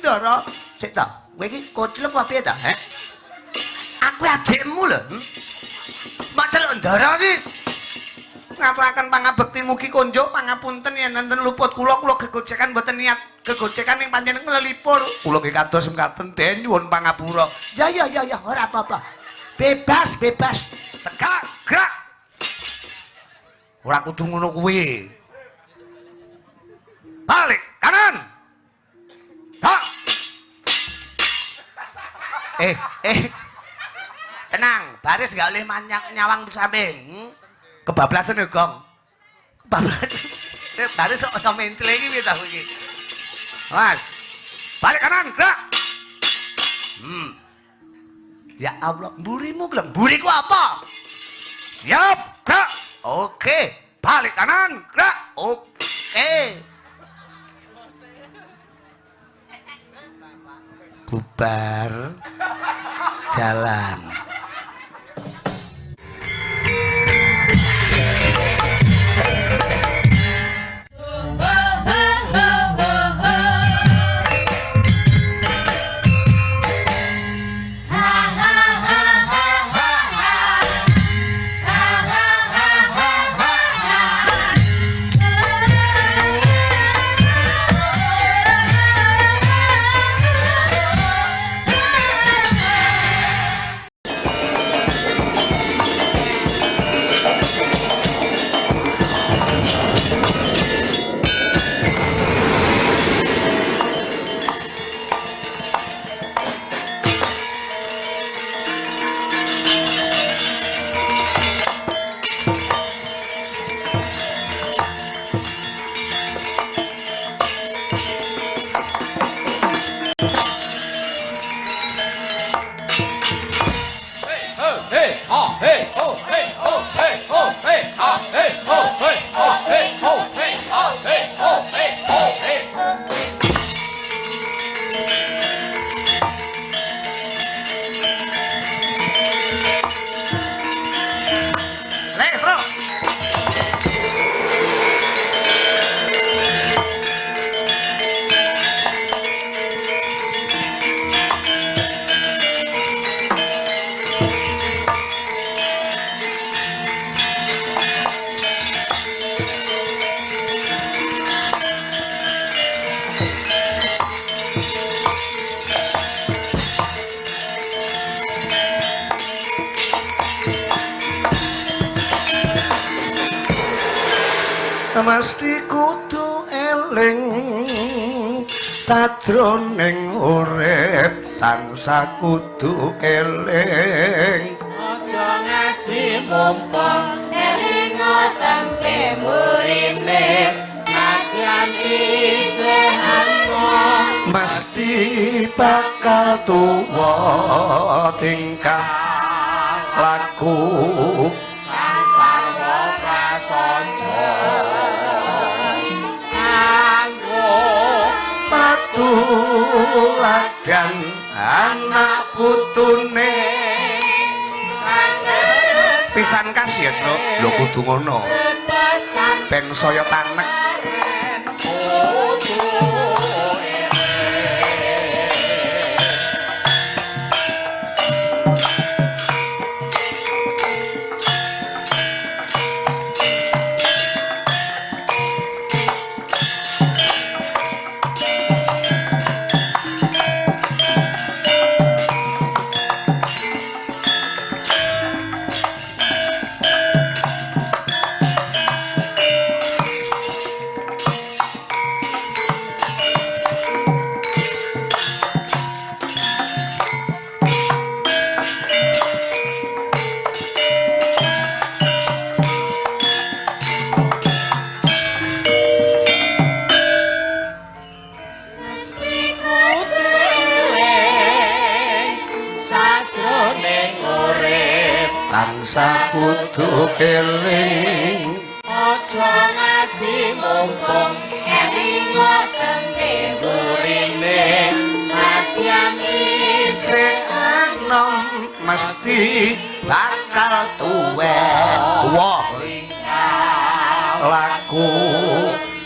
Ndara. Sik ta, kowe iki koclep apa piye ta, he? Aku adikmu lho. Mak celuk Ndara iki. Ngaturaken pangabekti mugi konjuk pangapunten yen enten luput kula, kula gegojekan mboten niat gegojekan ing panjenengan nglelipur. Kula nggih kados mekaten den nyuwun pangapura. Ya ya ya ya ora apa-apa. Bebas, bebas. Tegak, gerak. Ora kudu ngono kuwi. Balik kanan. Tak. Eh, eh. Tenang, baris gak oleh manyak nyawang samping. Kebablasan ya, Gong. Kebablasan. Baris kok iso mencle iki piye ta iki? Mas. Balik kanan, gerak. Ya Allah, mburimu lho, mburiku apa? Siap, gerak. Oke, balik kanan, gerak. Oke. Bubar jalan. Mesti kudu eling sajroning urip tansah kudu eling. Aja ngaji mumpung eling tempe murine nadyan isih enom mesti bakal tuwa tingkah laku kang sarwa prasaja kanggo patuladan anak putune pisan kas ya, Truk. Lho kudu ngono ben saya tanek. Tansah kudu eling. Aja ngaji mumpung eling tembe burine nadyan isih enom mesti bakal tuwek tuwa laku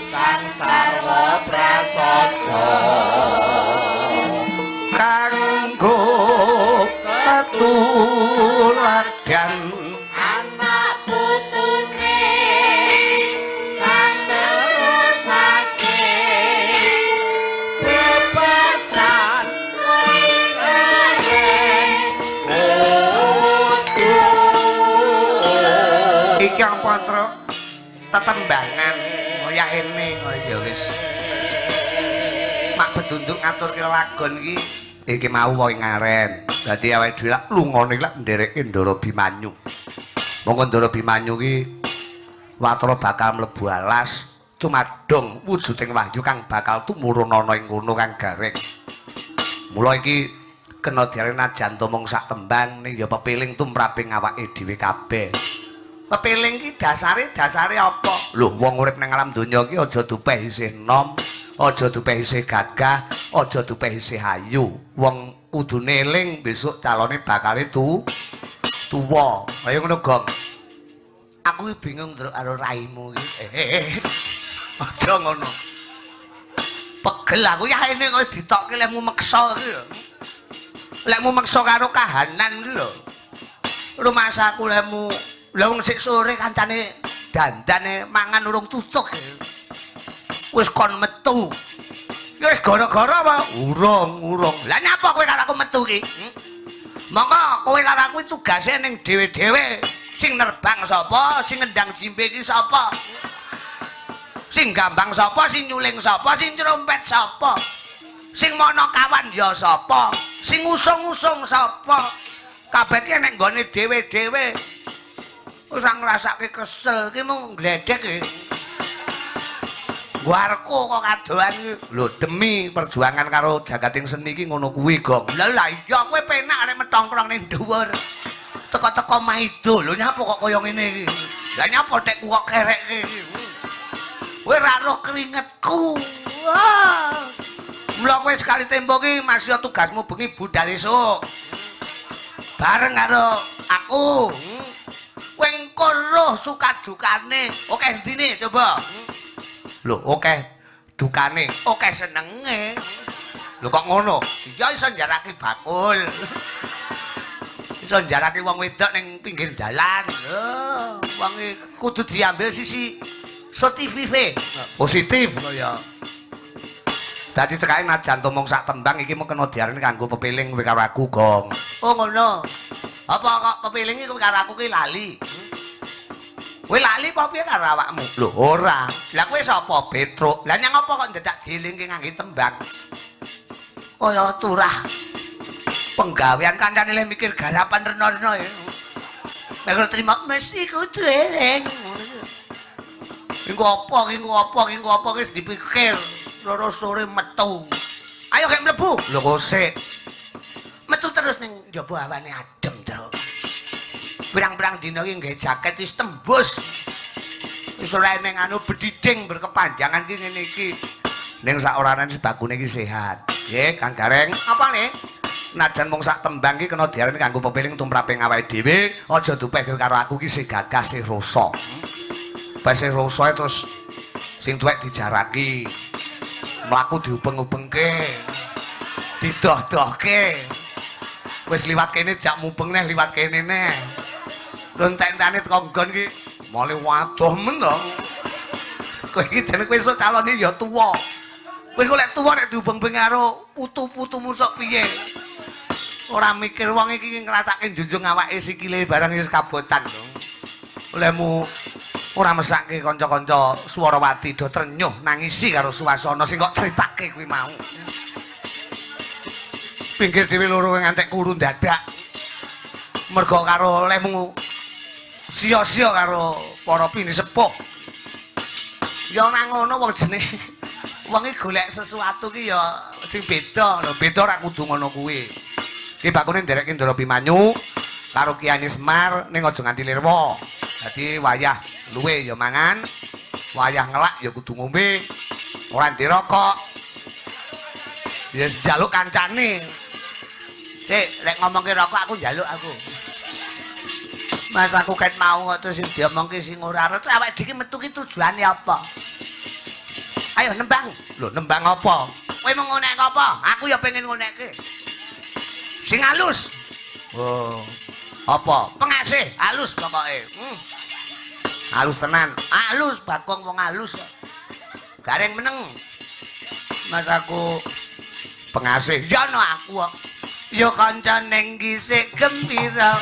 kang sarwa prasaja. Iki apa, Truk? Tetembangan. Oh ya ene, oh ya wis. Mak bedunduk ngaturke lagon iki iki mau wong ngaren. Dadi awake dhewe lak lungane lak nderekke Ndara Bimanyu. Monggo Ndara Bimanyu ki watara bakal mlebu alas cumadong wujuding wahyu kang bakal tumurun ana ing kono kang gareng. Mula iki kena diarani najan to mung sak tembang ning ya pepiling tumraping awake dhewe kabeh. Pepiling ki dasare dasare apa? Lho, wong urip nang alam donya ki aja dupeh isih nom, aja dupeh isih gagah, aja dupeh isih ayu. Wong kudune eling besok calone bakal tuwa. Ayo ngono, Gong. Aku ki bingung ndruk karo raimu iki. Aja ngono. Pegel aku ya ini kok ditokke lehmu meksa iki lho. Lehmu meksa karo kahanan iki lho. Rumasaku lehmu lha wong sik sore kancane dandane mangan urung tutuk. Wis kon metu. Ya wis gara-gara apa? Urung, urung. Lah nyapa kowe karo aku metu ki? Monggo kowe karo aku tugase ning dhewe-dhewe. Sing nerbang sapa, sing ngendang jimbe iki sapa? Sing gambang sapa, sing nyuling sapa, sing trompet sapa? Sing mono kawan ya sapa? Sing usung-usung sapa? Kabeh ki nek nggone dhewe-dhewe. Wis ngrasake kesel ki mung gledhek iki. Warko kok kadohan iki. Lho demi perjuangan karo jagating seni iki ngono kuwi, Gong. Lah lah iya kowe penak arek metongkrong ning dhuwur. Teko-teko maido. Lho nyapa kok kaya ngene iki? Lah nyapa tekku kok kerek iki? Kowe ra roh keringetku. Wah. Mula kowe sekali tempo ki masih tugasmu bengi budal esuk. Bareng karo aku. Kowe engko roh suka dukane. Oke ndine coba. Lho, oke dukane, oke senenge. Lho kok ngono? Iya iso njaraki bakul. Iso njaraki wong wedok ning pinggir dalan. Lho, wong kudu diambil sisi positive. Positif kaya. Dadi cekake najan to mung sak tembang iki mung kena diarani kanggo pepiling kowe karo aku, Gong. Oh ngono. Apa kok pepiling iki kowe karo aku ki lali? Kowe lali apa piye karo awakmu? Lho, ora. Lah kowe sapa? Petruk. Lah nyang apa kok dadak dielingke ngangge tembang? Kaya turah. Penggawean kancane le mikir garapan rena-rena ya. Nek terima mesti kudu eling. Engko apa, engko apa, engko apa wis dipikir. Loro sore metu. Ayo gek mlebu. Lho kok sik. Metu terus ning njaba awane adem, Truk. Pirang-pirang dina iki nggae jaket wis tembus. Wis ora eneng anu bediding berkepanjangan ki ngene iki. Ning sak orane sebagune iki sehat. Nggih, Kang Gareng. Apa ne? Najan mung sak tembang iki kena diarani kanggo pepiling tumraping awake dhewe, aja dupeh karo aku iki sing gagah sing rasa. Pas sing rasa terus sing tuwek dijaraki. Mlaku diubeng-ubengke. Didoh-dohke. Wis liwat kene jak mubeng neh liwat kene neh. Lho entek-entekane teko nggon iki male wadoh men to. Kowe iki jenenge kowe esuk calone ya tuwa. Kowe kok lek tuwa nek diubeng-ubeng karo putu-putumu sok piye? Ora mikir wong iki ngrasake njunjung awake sikile barang wis kabotan to. Olehmu ora mesake kanca-kanca Swarawati do trenyuh nangisi karo suasana sing kok critake kuwi mau. Pinggir dhewe loro ngantek kuru dadak. Mergo karo olehmu sia-sia karo para pinisepuh. Ya ora ngono wong jenenge wong iki golek sesuatu ki ya sing beda lho, beda ora kudu ngono kuwi. Iki bakune nderekke Ndara Bimanyu karo Kyai Semar ning aja nganti lirwa. Dadi wayah luwe ya mangan, wayah ngelak ya kudu ngombe, ora ndirokok. Ya njaluk kancane. Sik, lek ngomongke rokok aku njaluk aku. Mas aku ket mau kok terus sing diomongke sing ora ora awake dhewe metu ki tujuane apa? Ayo nembang. Lho nembang apa? Kowe mau ngonek apa? Aku ya pengen ngonekke. Sing halus. Oh. Apa? Pengasih, halus pokoke. Halus tenan. Halus Bagong wong halus kok. Gareng meneng. Mas aku pengasih. Ya no aku kok. Ya kanca ning gisik gembira.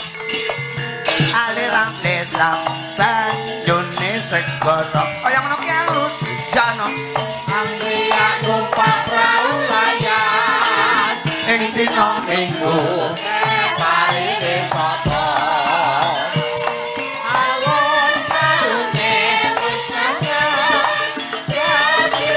Alirang desa. banyune segara. Kaya ngono ki halus. Ya no. Angriyak numpak prau layar Ing dina Minggu pariwisata. Awon praune wis nang kinelang ya.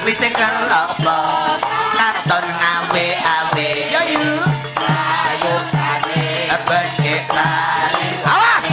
Wite kelapa katon ngawe-awe. Ya yu. Becik lari. Awas.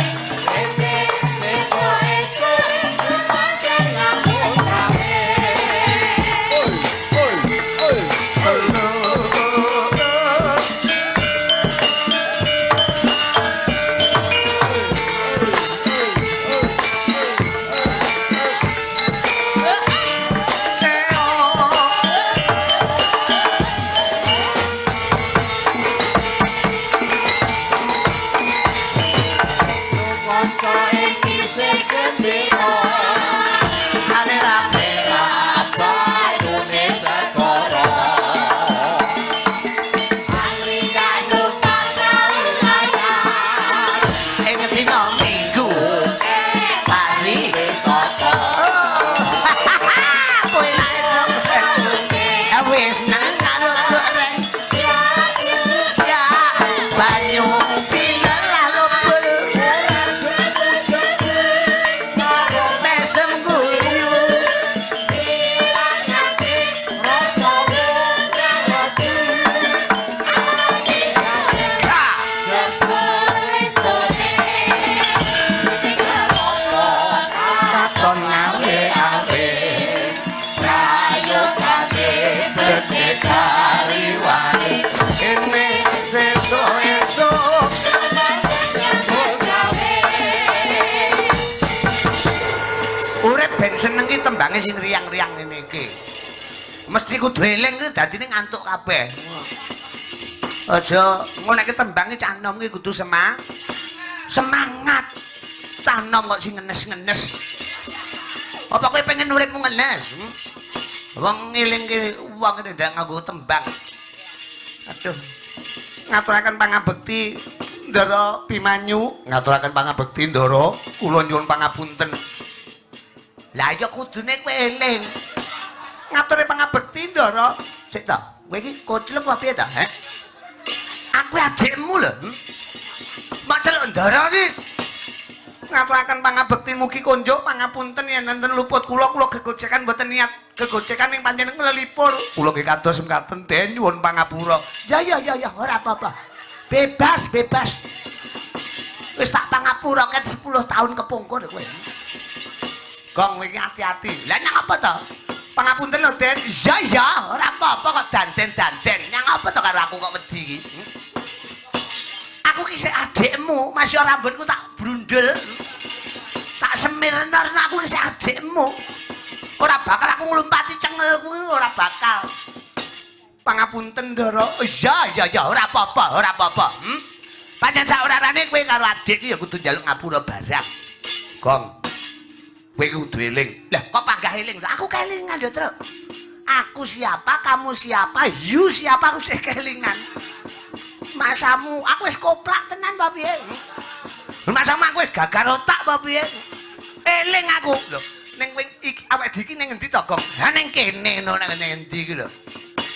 Ing dina Minggu pari. Kowe nek wis nang reng. Ya banyu pinelah lobel mesem guyu. Katon ngawe-awe ene sesuk esuk. Urip ben seneng ki tembange sing riang-riang ngene iki. Mesti kudu eling ki dadine ngantuk kabeh. Aja engko nek tembange cah nom ki kudu semangat. Cah nom kok sing ngenes-ngenes. Apa kowe pengen uripmu ngenes? Wong ngelingke wong ndak nganggo tembang. Aduh. Ngaturaken pangabekti Ndara Bimanyu, ngaturaken pangabekti Ndara, kula nyuwun pangapunten. Lah ya kudune kowe eling. Ngature pangabekti Ndara. Sik ta, kowe iki koclep apa piye ta, he? Aku adikmu lho. Mak celuk Ndara iki. Ngaturaken pangabekti mugi konjuk pangapunten yen enten luput kula, kula gegojekan mboten niat gegojekan ing panjenengan nglelipur. Kula nggih kados mekaten den nyuwun pangapura. Ya ya ya ya ora apa-apa. Bebas, bebas. Wis tak pangapura ket 10 tahun kepungkur kowe. Gong kowe iki ati-ati. Lah nyang apa to? Pangapunten lho, Den. Iya iya, ora apa-apa kok danten-danten. Nyang apa to karo aku kok wedi iki? Aku ki sik adikmu, masih rambutku tak brundul. Tak semirno aku ki sik adikmu. Ora bakal aku nglumpati cengelku iki ora bakal. Pangapunten, Ndara. Iya iya iya, ora apa-apa, ora apa-apa. Pancen sak ora-orane kowe karo adik ki ya kudu njaluk ngapura barang. Gong. Kowe kudu eling. Lah kok panggah eling? Aku kelingan lho, Truk. Aku siapa, kamu siapa, you siapa, aku sih kelingan. Masamu, aku wis koplak tenan apa piye? Masamu aku wis gagal otak apa piye? Eling aku. Lho, ning kowe iki awake dhewe iki ning endi to, Gong? Ha ning kene ngono ning endi iki lho.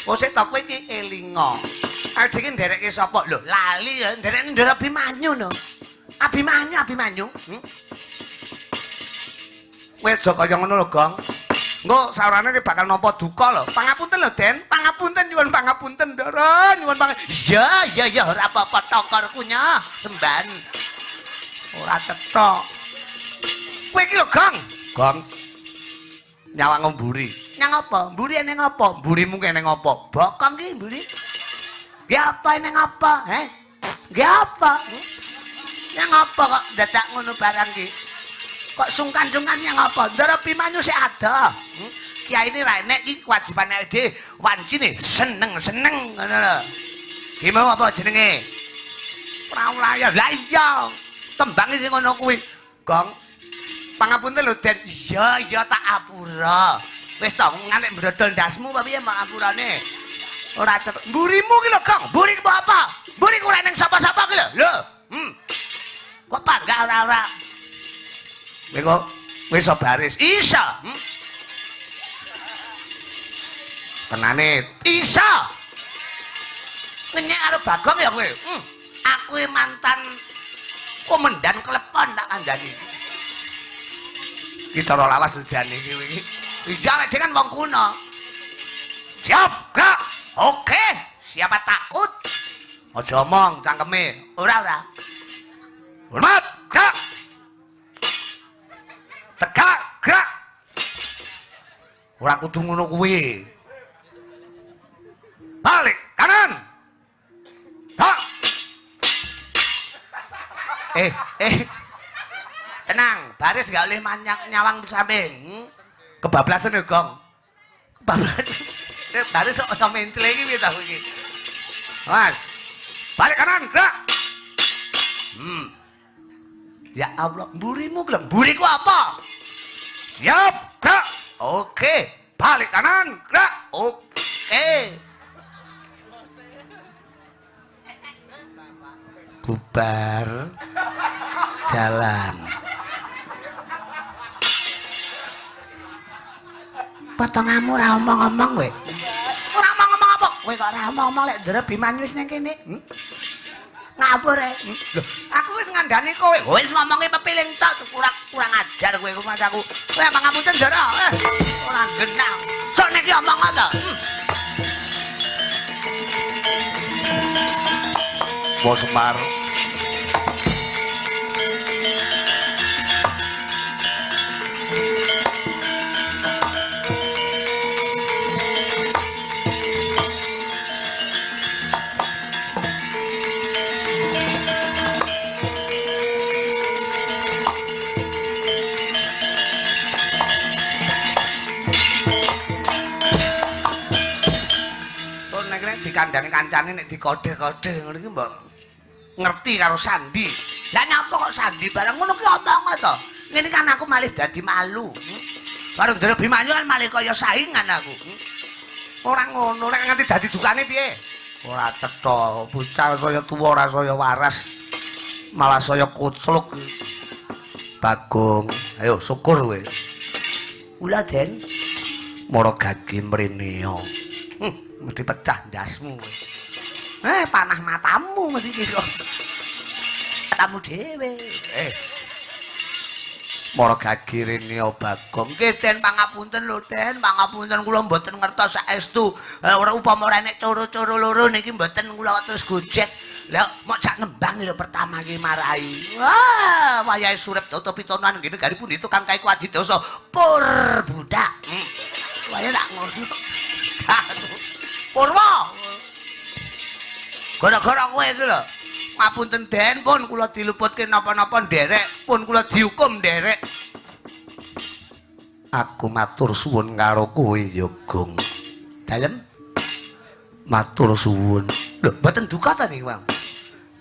Oh sik to kowe iki elinga. Awake dhewe iki nderekke sapa? Lho, lali ya nderekne Ndara Abimanyu no. Abimanyu, Abimanyu. Kowe aja kaya ngono lho, Gong. Engko saurane ki bakal nampa duka lho. Pangapunten lho, Den. Pangapunten nyuwun pangapunten, Ndara, nyuwun pang. Iya, iya, iya, ora apa-apa tokorku nyoh, sembahan. Ora cetha. Kowe iki lho, Gong. Gong. Nyawang mburi. Nyang apa? Mburi eneng apa? Mburimu ki eneng apa? Bokong ki mburi. Nggih apa eneng apa, he? Nggih apa? Nyang apa kok dadak ngono barang ki? Kok sungkan-sungkan yang apa? Ndara Abimanyu sik ada. Kiai ini ra enek iki kewajiban awake dhewe wancine seneng-seneng ngono lho. Ki mau apa jenenge? Prau layar. Lah iya. Tembang sing ngono kuwi. Gong. Pangapunten lho, Den. Iya, iya tak apura. Wis to, nganti brodol ndasmu apa piye mak apurane? Ora cetha. Mburimu ki lho, Gong. Mburiku apa? Mburiku ora nang sapa-sapa ki lho. Lho. Kok panggah ora-ora. Kowe kok wis baris. Iso. Tenane iso. Ngenyek karo Bagong ya kowe. Aku mantan komandan klepon tak kandhani. Iki cara lawas ujane iki iki. Iya, nek kan wong kuno. Siap, gerak. Oke, siapa takut? Aja omong cangkeme. Ora, ora. Hormat, gerak. Tegak, gerak. Ora kudu ngono kuwi. Balik kanan. Tak. Tenang, baris gak oleh manyak nyawang samping. Kebablasan ya, Gong. Kebablasan. Baris kok iso mencle iki piye ta iki? Mas. Balik kanan, gerak. Ya Allah, mburimu ki lho. Mburiku apa? Siap, gerak. Oke, balik kanan, gerak. Oke. Bubar jalan. Potonganmu ora omong-omong kowe. Ora omong-omong apa? Kowe kok ora omong-omong lek ndere Bimanyu wis nang kene. Ngapur e. Lho, aku wis ngandani kowe. Wis ngomongi pepiling tok kurang ajar kowe ku masaku. Kowe pangapunten ndara. Ora genah. Sok nek omong ta. Bos Semar. Dikandani kancane nek dikode-kode ngono iki mbok ngerti karo sandi. Lah nyapa kok sandi barang ngono ki omong to. Ngene kan aku malih dadi malu. Karo Ndara Bimanyu kan malih kaya saingan aku. Ora ngono nek nganti dadi dukane piye? Ora cetha, bocah saya tuwa ora saya waras. Malah saya kucluk. Bagong, ayo syukur kowe. Ula Den, mara gage mrene yo. Mesti pecah ndasmu kowe. Panah matamu mesti iki kok. Matamu dhewe. Mara gage rene Bagong. Nggih Den, pangapunten lho Den, pangapunten kula mboten ngertos saestu. Ora upama ora nek coro-coro loro niki mboten kula terus gojek. Lah mok sak nembang lho pertama iki marai. Wah, wayahe surip tutup pitonan ngene gari pundi tukang kae kuadidasa pur budak. Wayahe tak ngono. Purwa. Gara-gara kowe iki lho. Ngapunten Den, pun kula diluputke napa-napa nderek, pun kula dihukum nderek. Aku matur suwun karo kowe ya, Gong. Dalem matur suwun. Lho, mboten duka ta niku, Bang?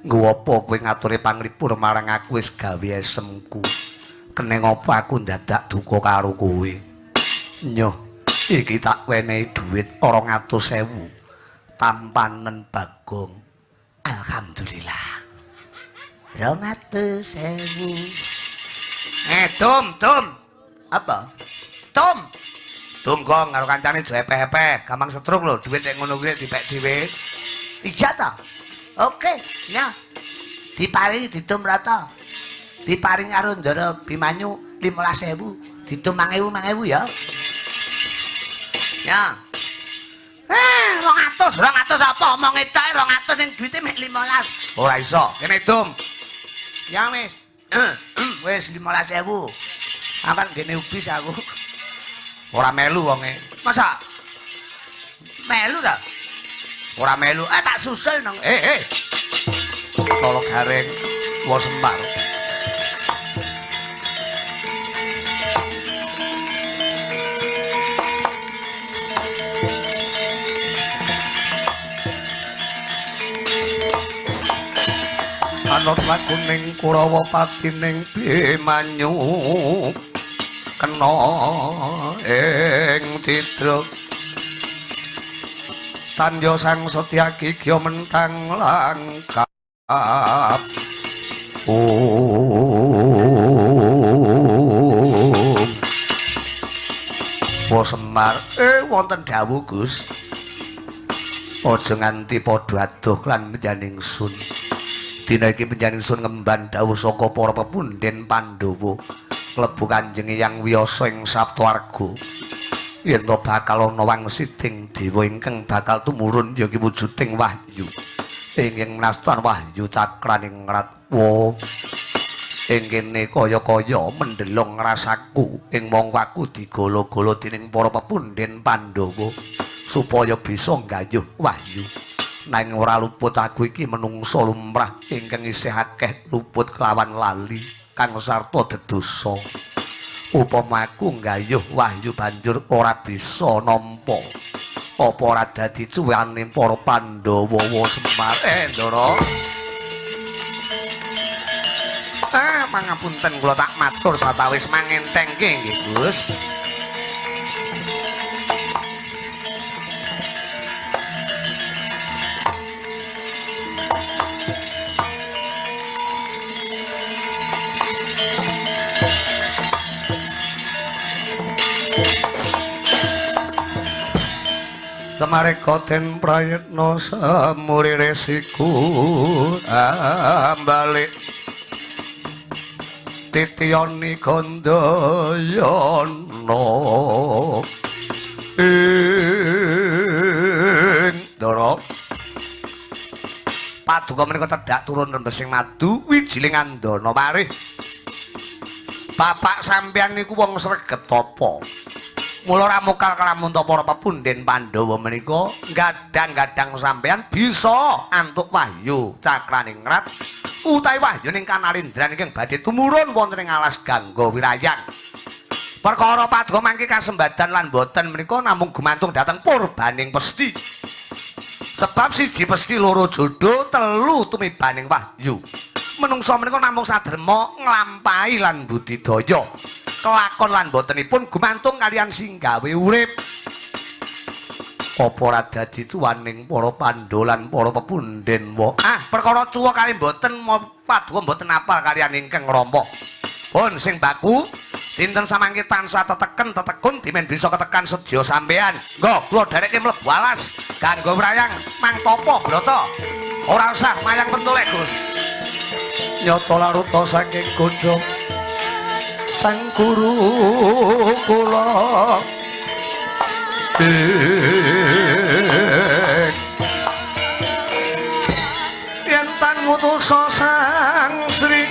Nggo apa kowe ngaturi panglipur marang aku wis gawe esemku. Keneng apa aku ndadak duka karo kowe? Nyoh, iki tak wenehi dhuwit 200.000. Tampanen Bagong. Alhamdulillah. 200.000. Dum, dum. Apa? Dum. Dum Gong karo kancane aja epeh-epeh, gampang setruk lho, dhuwit nek ngono kuwi dipek dhewe. Iya ta? Oke, ya. Diparingi didum rata. Diparingi karo Ndara Bimanyu 15.000, didum 1.000 1.000 ya. Ya. 200, 200 apa omonge tok 200 ning duwite mek 15. Ora iso, kene dum. Ya wis. Wis 15.000. Aku kan ngene ubis aku. Ora melu wonge. Masa? Melu ta? Ora melu. Tak susul nang. Tolo garing wa Semar. Manut lakuning Kurawa patining Bimanyu kena ing cidra tandya sang Setyaki gya mentang langkap. Om Semar wonten dawuh Gus, aja nganti padha adoh lan menjaning sun. Dina iki panjenengan sun ngemban dawuh saka para pepundhen Pandhawa klebu Kanjeng Hyang Wiyasa ing Saptawarga yen to bakal ana wangsiting dewa ingkang bakal tumurun ya ki wujuding wahyu ingkang nastan wahyu cakraning ratwa ing kene kaya-kaya mendelong rasaku ing mongko aku digala-gala dening para pepundhen Pandhawa supaya bisa nggayuh wahyu. Nanging ora luput aku iki menungsa lumrah ingkang isih akeh luput kelawan lali kang sarta dedosa. Upama aku nggayuh wahyu banjur ora bisa nampa, apa ora dadi cuwane para Pandhawa? Semar Ndara. Pangapunten kula tak matur satawis mangentengke nggih Gus. Semareka den prayitna samuri resiku ambalik titiyani Gandayana ing Ndara. Paduka menika tedhak turun rembesing madu wijiling andana warih. Bapak sampeyan niku wong sregep tapa. Mula ora mokal kalamun para pepundhen Pandhawa menika gadang-gadang sampeyan bisa antuk wahyu cakraning rat utawi wahyu ning kanalindran ingkang badhe tumurun wonten ing alas Gangga Wirayang. Perkara paduka mangke kasembadan lan boten menika namung gumantung dhateng purbaning pesthi. Sebab siji pesthi, loro jodoh, telu tumibaning wahyu. Menungsa menika namung saderma nglampahi lan budidaya. Kelakon lan botenipun gumantung kalian sing gawe urip. Apa ora dadi cuwaning para Pandhawa lan para pepundhen wa? Perkara cuwa kali boten paduka boten apal kalian ingkang ngrompo. Pun sing baku dinten samangke tansah teteken tetekun dimen bisa ketekan sedya sampean. Nggo kula dherekke mlebu alas Gangga Wrayang mang tapa brata. Ora usah mayang pentule Gus. Nyata laruta saking godhong sang guru kula yen tan ngutusa sang Sri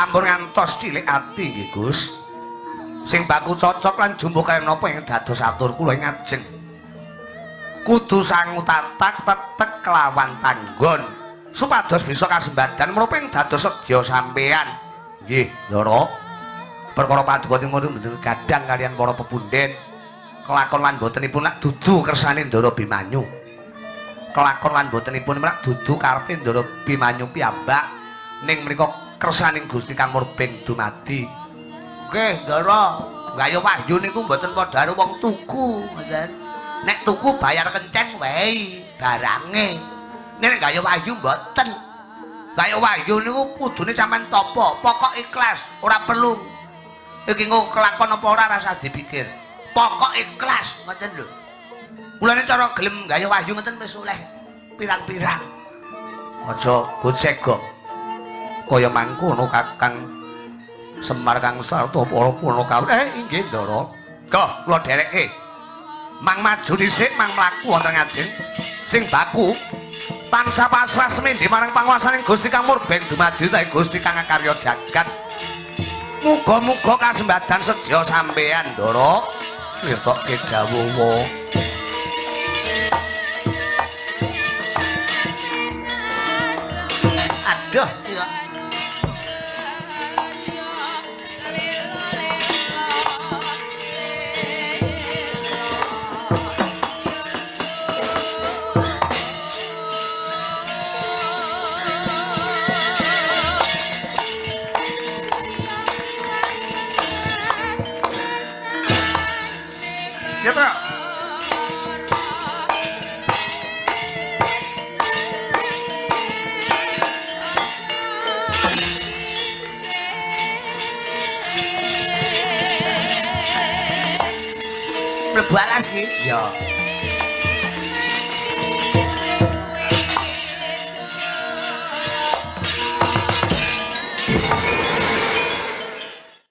ampun ngantos cilik ati nggih Gus. Sing baku cocok lan jumbuh kaya napa ing dados atur kula ing ngajeng. Kudu sangu tatak tetek kelawan tanggon supados bisa kasembadan menapa ing dados sedya sampean. Nggih, Ndara. Perkara paduka mboten gadang kalian para pepunden. Kelakon lan botenipun lak dudu kersane Ndara Bimanyu. Kelakon lan botenipun lak dudu karepe Ndara Bimanyu piyambak. Ning menika kersaning Gusti Kang Murbeng dumadi. Nggih, Ndara, gayuh wahyu niku mboten padha karo wong tuku, ngoten. Nek tuku bayar kenceng wae barange. Nek gayuh wahyu mboten. Gayuh wahyu niku kudune sampean tapa, pokok ikhlas, ora perlu. Iki engko kelakon apa ora rasah dipikir. Pokok ikhlas, ngoten lho. Mulane cara gelem gayuh wahyu ngoten wis oleh pirang-pirang. Aja gocek-gok. Kaya mangkono Kakang Semar Kang sarta para punakawan. Inggih Ndara. Go, kula dherekke. Mang maju dhisik, mang mlaku wonten ngajeng. Sing baku Tansah pasrah semendhi marang panguwasaning Gusti kang murbeng dumadi utawi Gusti kang akarya jagat. Muga-muga kasembadan sedya sampeyan, Ndara. Ngestokke dawuh. Aduh, iya. Ya, Truk. Mlebu alas iki. Ya.